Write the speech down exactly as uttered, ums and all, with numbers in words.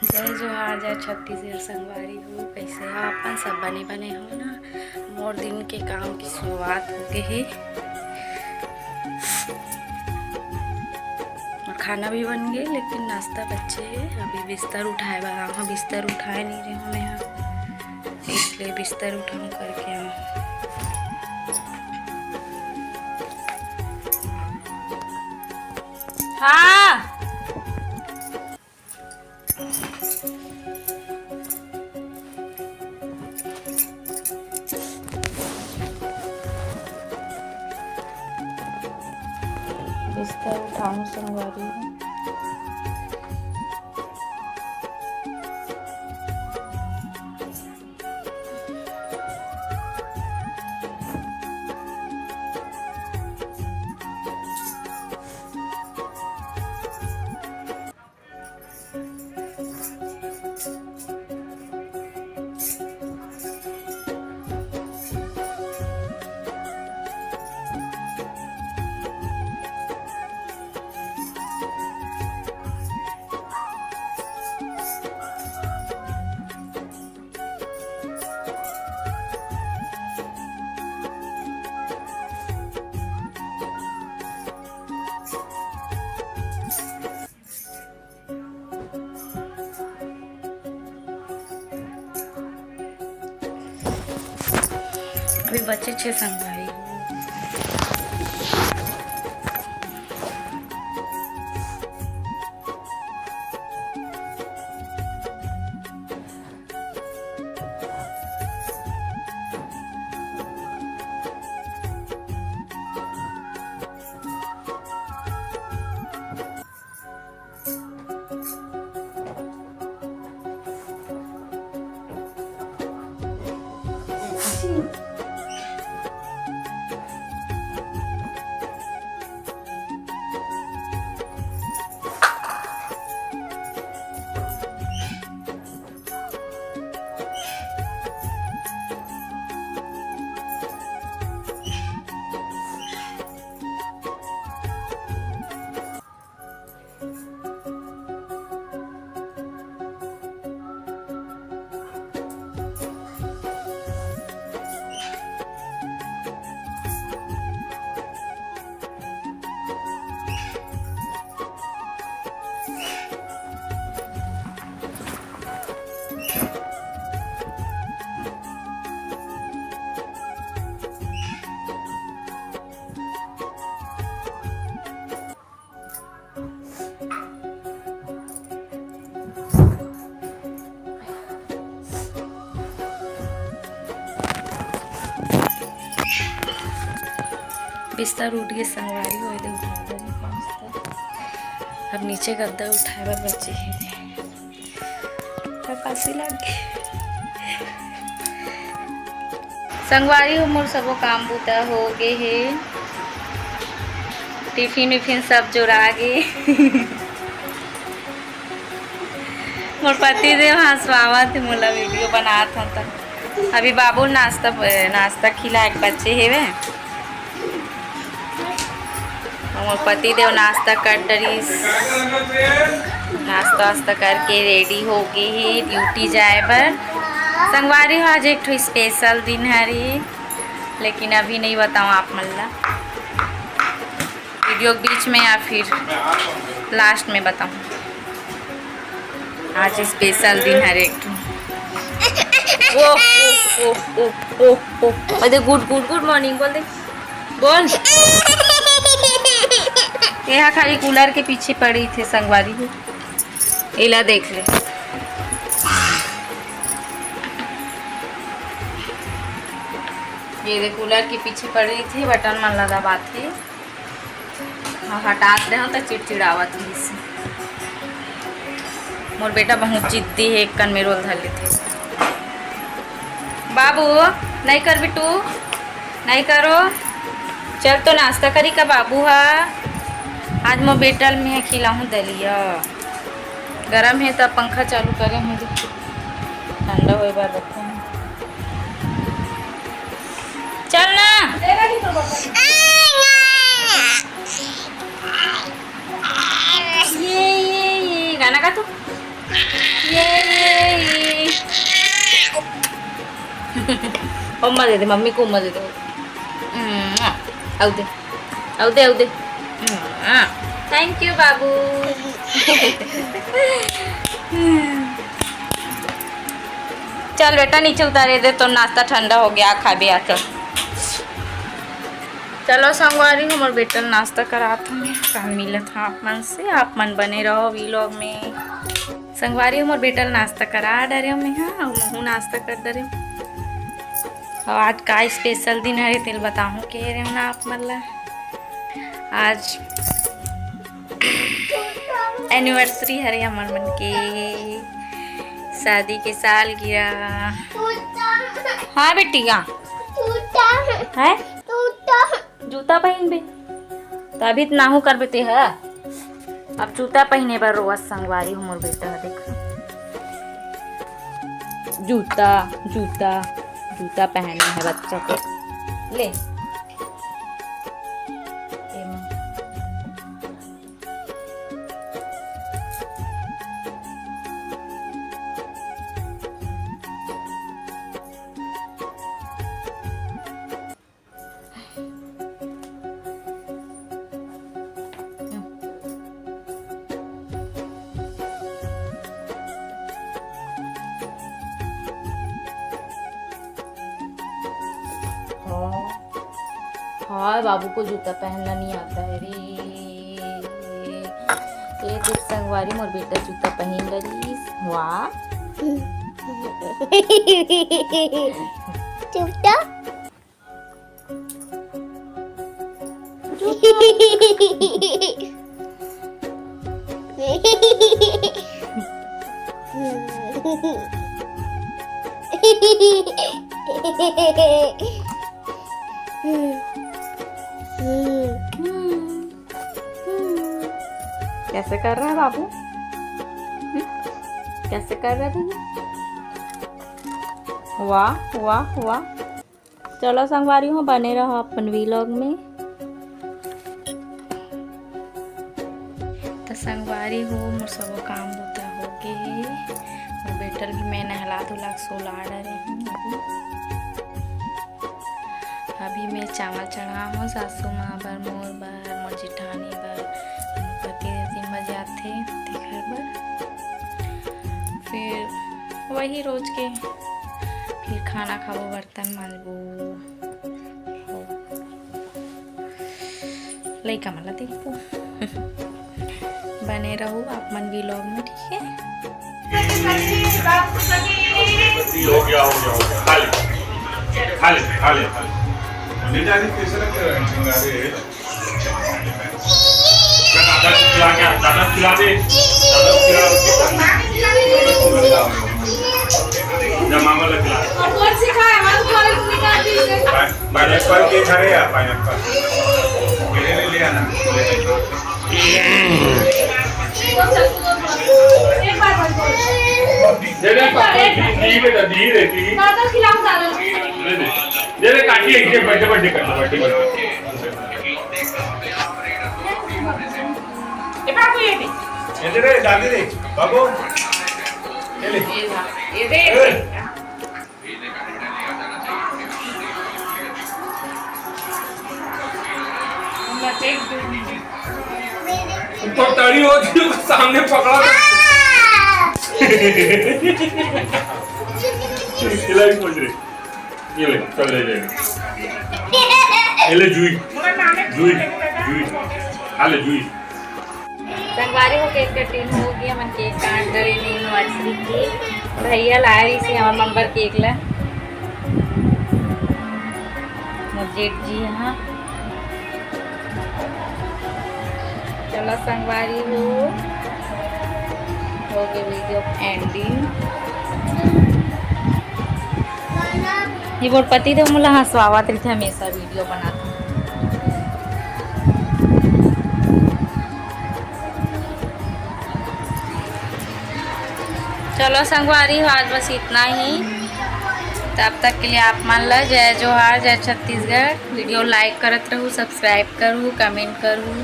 जय जोहार, जय छत्तीसगढ़ संगवारी हो, कइसे हो अपन? सब बने बने हो ना? मोर दिन के काम के शुरुआत हो गे हे। और खाना भी बन गे, लेकिन नाश्ता बचे हे। अभी बिस्तर उठाए बर आए हंव, बिस्तर उठाए नहीं रहे हंव मैं ह, इसलिए बिस्तर उठाऊं करके आऊं। हाँ। बिस्तर उठाऊं संगवारी हो। अभी बचे छे संगवारी। बिस्तर उठ गे संगवारी हो, एदे उठा दे बिस्तर। अब नीचे गद्दा उठाए बर बचे हे। थकासी लग गे। संगवारी हो, मोर सबो काम बूता हो गे हे। टिफिन विफिन सब जोरा गे। मोर पति देव हंसवावत हे मोला, वीडियो बनात हंव त। अभी बाबू नाश्ता, नाश्ता खिलाए के बचे हेवे। मोर पति देव नाश्ता कर डरिस, नाश्ता वास्ता करके रेडी हो गे हे ड्यूटी जाए बर। संगवारी हो, आज एक ठो स्पेशल दिन हरे, लेकिन अभी नहीं बताऊँ आप मन ला, वीडियो के बीच में या फिर लास्ट में बताऊँ। आज स्पेशल दिन हरे एक ठो। ओ, ओ, ओ, ओ, ओ, ओ। अरे गुड, गुड, गुड मॉर्निंग बोल दे। बोल। ये हा खाली कूलर के पीछे पड़ी थे संगवारी हो। एला देख ले। ये दे कूलर के पीछे पड़ी थी, बटन मन ला दबाथे। हाँ, हटात रहे हो तो चिड़चिड़ावत रहिस। मोर बेटा बहुत जिद्दी हे, एक कन में रोल धर लेथे। बाबू, नहीं कर बिट्टू, नहीं करो। चल तो नाश्ता करी का बाबू हा। आज मोर बेटा ल मैं खिलाहूँ दलिया। गरम हे त पंखा चालू करे हूँ, ठंडा होए बर रखे हूँ। चल ना। ये, ये, ये गाना गा तू। ये, मम्मा दे दे, मम्मी को मम्मा दे दे। उम्म, आऊ दे, आऊ दे, आऊ दे। उम्म, thank you बाबू। चल बेटा, नीचे उतारे दे, तो नाश्ता ठंडा हो गया, खा भी आ, चल। चलो संगवारी, हमर बेटा ल नाश्ता करात हूँ मैं, काल मिलत हूँ आप मन से, आप मन बने रहो vlog में। संगवारी, हमर बेटा ल नाश्ता करा डरे हूँ मैं, हाँ, अउ महू नाश्ता कर डरे हूँ। अउ आज का special दिन हरे, तेल बताहूँ के रहे हूँ ना आप मन ला। आज anniversary हरे हमर मन के, शादी के सालगिरह। हाँ बेटी, हाँ। है? जूता पहिनबे, त अभी त नाहू करबे ते ह। अब जूता पहिने बर रोवत संगवारी हो मोर बेटा ह, देख। जूता, जूता, जूता पहनना है बच्चा को। ले। एमा। हाँ, हाँ, बाबू को जूता पहनना नहीं आता है रे। ये देख संगवारी, मोर बेटा जूता पहन डरिस। वाह। जूता। कैसे कर रहा है बाबू? हम्म? कैसे कर रहा है भैया? वाह, वाह, वाह। चलो संगवारी हो, बने रहो अपन vlog में। तो संगवारी हो, मोर सबो काम बूता हो गे। मोर बेटा ल भी मैं नहला धुला के सोला डरे हूँ अभी। अभी मैं चावल चढ़ा हूँ सासू माँ बर, मोर बर, मोर जेठानी बर, मोर पति दे तीन बजे आथे, तेखर बर। फिर वही रोज के, फिर खाना खाबो, बर्तन मांजबो। लइका मन ला देखबो। बने रहू आप मन vlog में, ठीक है? हो गया, हो गया, हो गया। खा ले, खा ले, खा ले, खा ले। नहीं जाने कैसे लगता है, अरे। दादा को खिला, क्या? दादा को खिला दे। दादा को खिला। जा मामा ला खिला। पाइनएप्पल के खा रहे हैं, पाइनएप्पल। ले, ले, ले आना। दे दे, पापा, दी, दी बेटा, दी रे, दी। दे दे। दे दे, काटी है, ये बर्थडे, बर्थडे कर लो, बर्थडे, बर्थडे। ए बाबू, ये दे। ये दे रे, दादी दे। बाबू, ये ले। ये ला, ये दे। ए। ऊपर तड़ी हो जी, सामने पकड़ा। खिलाई पहुंच रही। ये ले, चल ले, ले। ये ले, जूई। जूई, जूई। खा ले, जूई। संगवारी हो, केक कटिंग हो गया, हमन केक काट डरे एनिवर्सरी के। भैया लाए रहिस हे हमर मन बर केक ला, मोर जेठ जी हा। चलो संगवारी हो, हो गए video ending। ये मोर पति देव मोला हंसवावत रहिथे हमेशा video बनात। चलो संगवारी हो, आज बस इतना ही। तब तक के लिए आप मन ला जय जोहार, जय छत्तीसगढ़। Video like करत रहू, subscribe करू, comment करू।